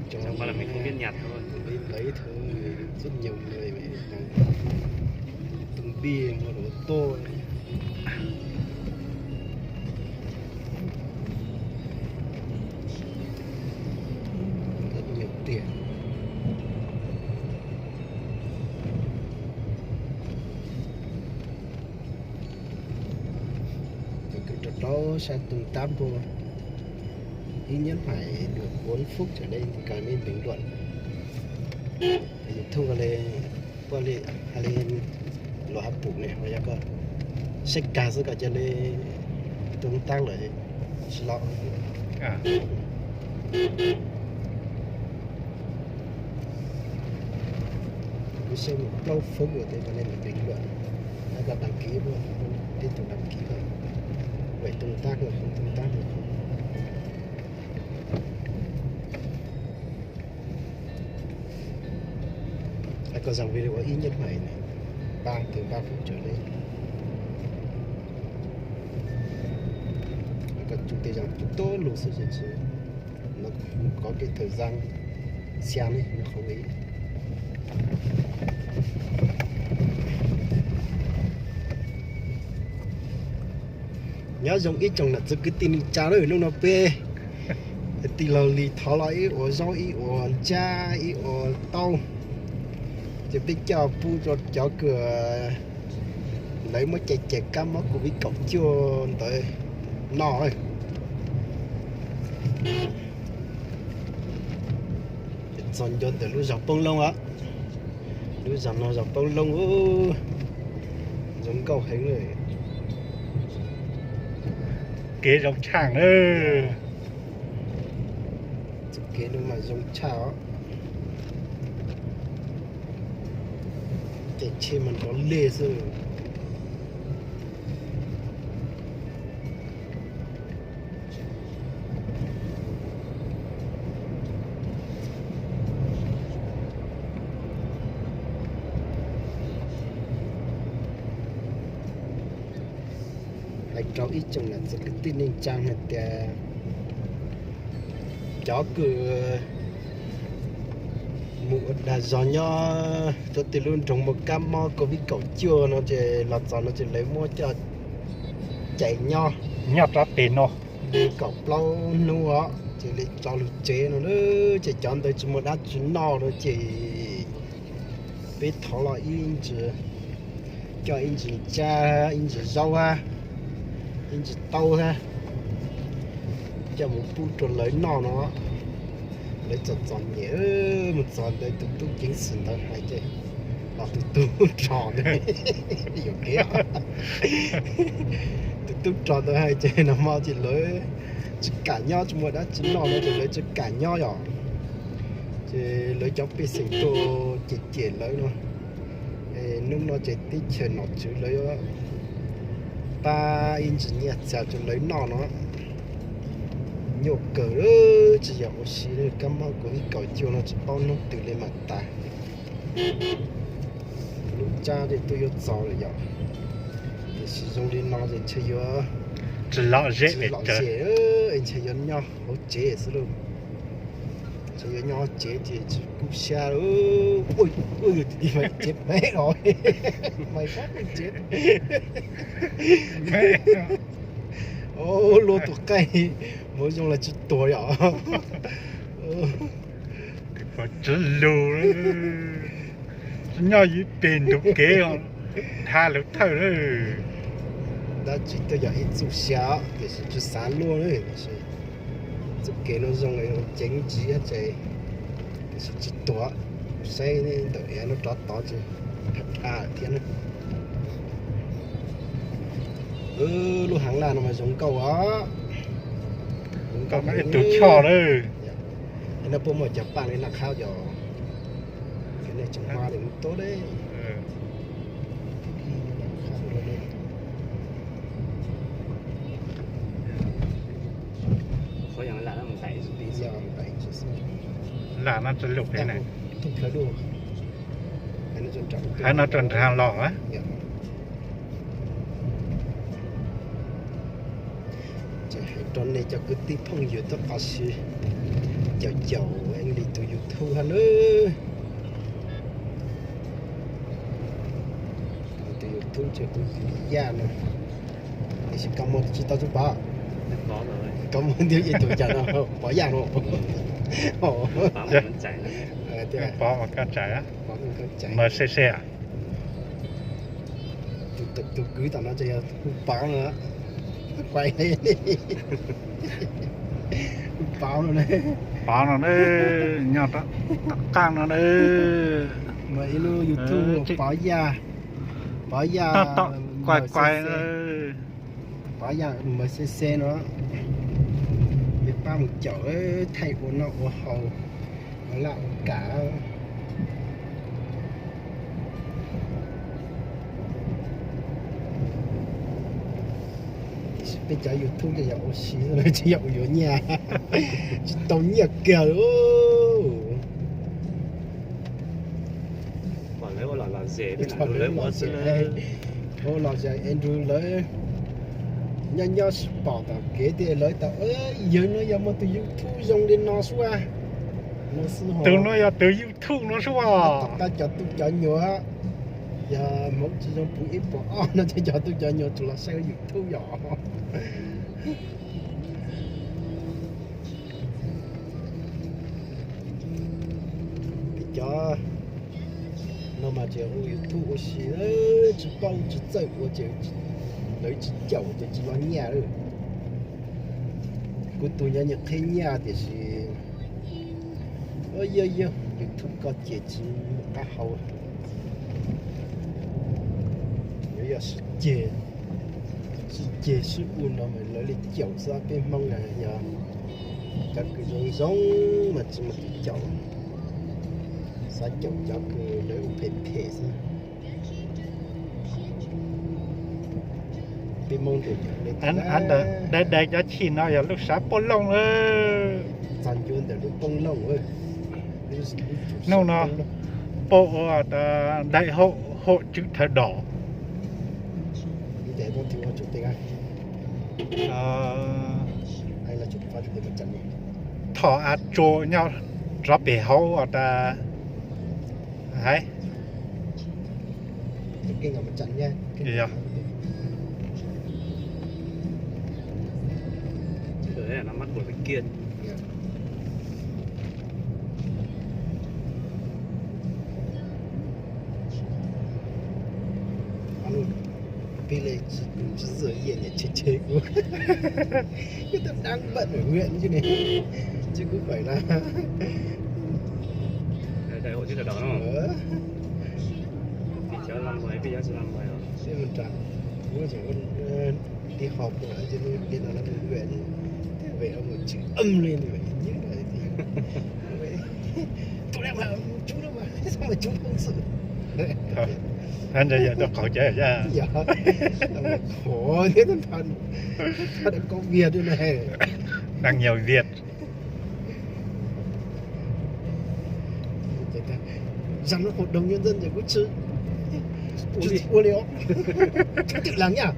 Trong qua là mình không biết nhặt thôi. Lấy, lấy thứ rất nhiều người về, tung bi mua đồ tô. Rất nhiều tiền. Các bạn rau rau sang tương tác vô. Ít nhất phải được bốn phút trở lên thì cài nên bình luận. Tại YouTube li, qua li, hay li, lụa hab pum ne, mas yog koj saib kag xwb koj cia li tương tác lawm tsis los. Kuv saib mus plaub phút rồi thì cài nên bình luận. Hay koj đăng ký vô, tiếp tục đăng ký thôi. Vậy tương tác rồi không tương tác thì không. Hay koj dòng video ít nhất phải ba, từ ba phút trở lên. Hay koj chụp từ dòng chụp tốt luôn sự hiện sự. Nó có cái thời gian xem ấy, nó không ý. Nyob zoo ib tsoom nam txiv kwv tij neej tsa, hnub no peb tij laug Lis thov los ib ua zaub, ib ua ntsab, ib ua tauj, ces peb coj pub rau cov kws lawv muab cais cais kab mob covid kaum cuaj ntawd noj. Txog ntua ntawm lub zos Poob Loob os. Lub zos no zos Poob Loob, zoo nkauj heev li. Kev zoo tshaj na. Txoj kev no mas zoo tshaj os. Ces tsheb mas nrov leg xwb. Hais rau ib tsoom nam txiv kwv tij neej tsa hais tias cov kws mus ua dag zog nyob rau tej lub nroog muaj kab mob covid kaum cuaj no ces los txog no ces lawv muab coj cais nyob, nyob rau pem no li kaum plaub hnub os, ces li tso lug tsev no na. Ces cov ntawd tsis muaj dab tsi noj no ces peb thov los ib ntsis, coj ib ntsis ntsab, ib ntsis zaub, ib ntsis tauj thiab, coj mus pub rau lawv noj no. Lawv txom txom nyem, mus txog ntawd tus tub ceev xwm ntawd hais ces, los tus tub rog ntawd, yuam kev, tus tub rog ntawd hais ces nag hmo ces lawv tsis kam nyob, tsis muaj dab tsi noj no ces lawv tsis kam nyob yom. Ces lawv cov pej xeem tuaj cem cem lawv no. Hnub no ces teb chaws nom tswv lawv pab ib ntsis nyiaj txiag rau lawv noj no. Nyuaj kawg, tsis yog ua si, kab mob covid kaum cuaj no tsis paub hnub twg li mam tas. Lub tsab ces twb yuav txog lawm yom, tiam sis zoo li no ces ntshe yuav tsis lom zem, ntshe yuav nyob hauv tsev xwb lauj. Ntshe yuav nyob hauv tsev ces tsis kub siab. Ua yus tim mas tsev me los, mas sab tsev, luaj tus qaij, mus zoo los tsis tuag yom. Tsis lug, nyob ib peg ntug kev, dhau lawv thawj lawm. Dab tsi twb yog ib txuj xya tiam sis tsis xav luaj, txoj kev no zoo ceev ntsis ces, tiam sis tsis tuag. Saib ntawm av no rov tod ces, a thiab na. Lub haav laj no mas zoo nkauj os. Zoo nkauj, ib tug choj lawm. No puas muaj cov paj li naj khab cov, nej tseem hma li ub tub li. Lam no tsis lug pem na. Hais no rau nrag los. Ces hais rau nej cov kwv tij phooj ywg tub qos si, Caum caum English tus YouTube ha lawm. Tus YouTube ces hu Yaj no. Tiam sis koj muag tsis tau tub Pov. Koj muag ntiag ib tug cas no, Pov Yaj no. Pov mas koj tseem, Pov mas koj tseem mas se se. Tus kwv tom no ces yog hu Pov no. Kuv Pov no ne. Pov no ne, nyob tom qab no ne. Mas ib lub YouTube Pov Yaj, Pov Yaj tom kuai kuai. Pov Yaj M C C no. Peb pab mus caum thaij ua noj ua haus, ua laj ua kam. Tiam sis peb cov YouTube ces yog ua si, tsis yog ua yuav nyiaj, tsis tau nyiaj kiag li. Ua los zes Andrew lawv nyob nyob sib pom tom kev tias lawv tias yawg no yog muaj tus YouTube zoo li no sua. Tus no yog tus YouTube no sua. Tom qab cov tub cov nyuam, yog Hmoob tsis zoo puv ib puas ob no ces cov tub cov nyuam tsuas los saib YouTube yom. Peb cov no mas tseem ua YouTube ua si, tsis paub tsis txawj ua ces lawv tsis caum ces tsis los nyiaj. Kuv tus nyob nyias qhib nyiaj tiam sis yog yog YouTube koj ces tsis muaj qab hau. Yuav yog sib ceg, sib ceg sib ua no mas lawv li caum xwb, peb Hmoob yog cov kws zoo zoo mas tsis muaj tus caum, xav caum cov kws lawv ua phem phem xwb. Peb Hmoob ntawm dai dai cov chim no yog lub sav Poj Looj lawm. Txog ncuav ntawm lub Poj Looj. Hnub no Poj ua đại hội hội chữ thập đỏ. Thom a tsu nyob rov pem hauv os tas hais. Peb li tsis txawj yam niam tsev tsev kuv, kuv tab dab npam nws hwm ne, tsis kuv pais na. Tib hom puas li no, li no, tib vem mus tswv am li ntawd, tus na mas mus tsub no mas, mas tsub phooj ywg. Ntawd yog rau qhov cov yog, qhov thiab, tha da koj viag thiab na, đang nhiều việc. Zam no hội đồng nhân dân ces kuv tsis ua li os, twm las nyaj.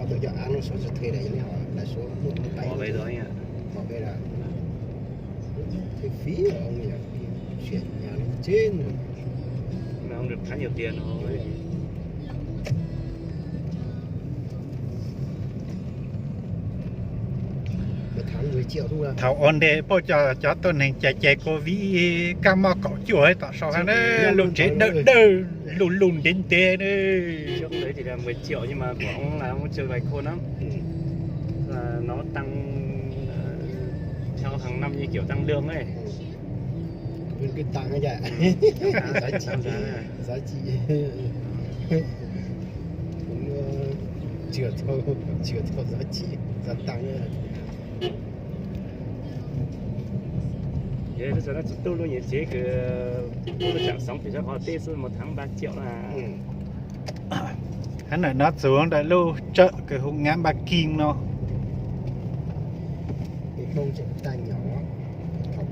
Ob tug cov av no suav tsis thuê lawm, yog li ho lawv suav muaj muaj pais, mos peb lawm, thuê fiv, siam nyas li tsev. Thaum ua ntej puab cov tuab neeg cais cais covid kab mob kaum cuaj tawm sau hab, lub tsev dawb dawb lug lug ntev ntev. Mười triệu nhưng mà của ông là ông Trần Bạch Khôn lắm. Nó tăng theo hàng năm như kiểu tăng lương ấy. Tăng giá trị. Giá trị. Cũng ờ, chưa theo, chưa theo giá trị gia tăng. Vậy bây giờ nó chỉ tu luôn nhiệt chế cứ tu luôn chạm sóng thì chắc có tết một tháng ba triệu là. Hab ntawm no txug ntawm lub tsawm kws hu ngab Npaj Kim no.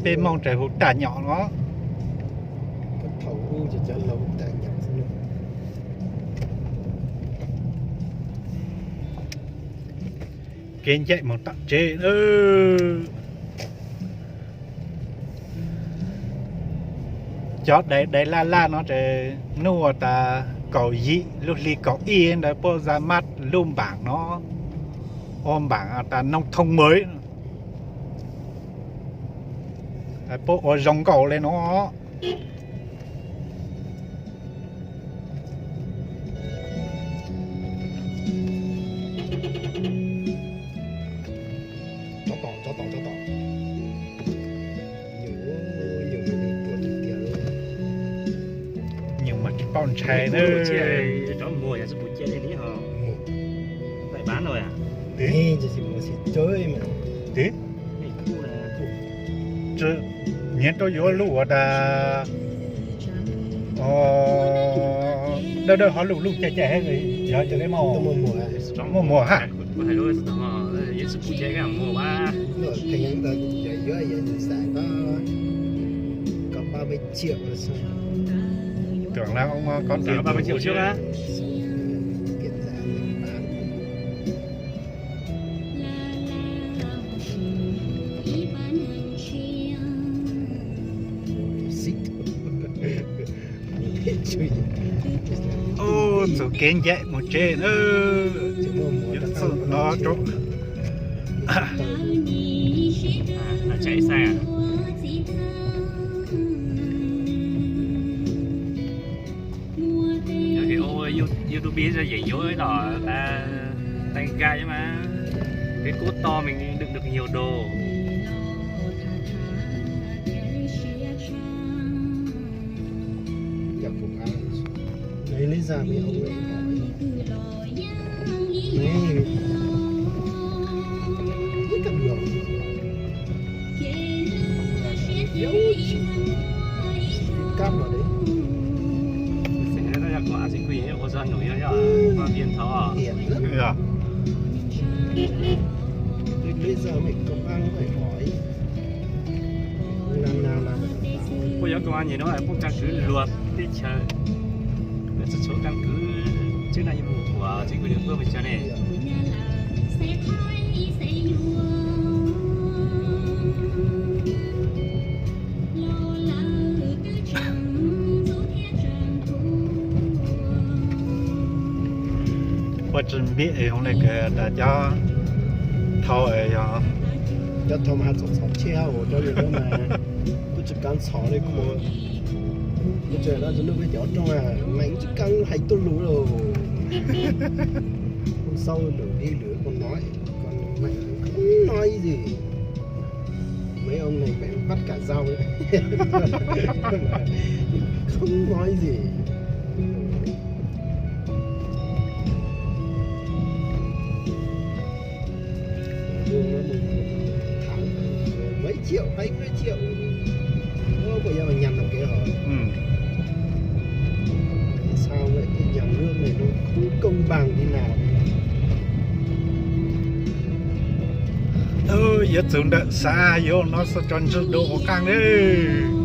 Peb Hmoob tseem hu Taj Nyom no. Kev ncaim mus tom tsev. Cov dais dais laj laj no ces hnub uas tas kaum yim lub hli kaum ib ntawd puab ra mab lub npaam no, ua npaam tas noo thoo mawv, puab ua zoo nkauj le no. Nyuj mas tsis paub ntshai na. Nyias rau yuav lub uas tas dawb dawb ho luj luj caij caij, yog cov muaj muag ha. Tưởng là ông có tiền đủ chứ. Ub, txuas kev ncaim mus tsev na. Yuav txwm no rau. Yog kev ua YouTube yeem yuav los tas tais nkaij mas, kev kuj to mas đựng được nhiều đồ. Lấy ra mấy ông ấy hỏi. Mấy cái đường. Dấu chỉ. Cắp vào đấy. Xỉn nó yog kuv xỉn kuj yeej ua zog num yog yog qua viên thov. Hiểm lắm. Bây giờ mấy công an phải hỏi. Làm nào làm được. Ua yog công an nhiều nó phải có căn cứ luật teb chaws. Txhua txhua căn cứ chức năng nhiệm vụ của chính quyền địa phương mình cho nên. Ua tsis npiaj es hoov le kws tas cov thau, yog cov thau mas has txom txhom tsheb os, cov yus mas kuj tsis kav ntxhov li kuv. Kuv tseem los rau nub peb cov rooj mas kuv tsis kav hais tuaj lus li. Kuv xav lwm li lwm kuv no, kuv no ib yam. Mấy ông này phải bắt cả dao. Không nói gì. Tháng mấy triệu, mấy mươi triệu. Ơ, bây giờ mà nhằm vào cái hả? Ừ. Tại sao vậy? Cái nhà nước này nó không công bằng đi nào. Yuav txug ntawm xav yuav no xav tso ntswg dua ua qaab lawm.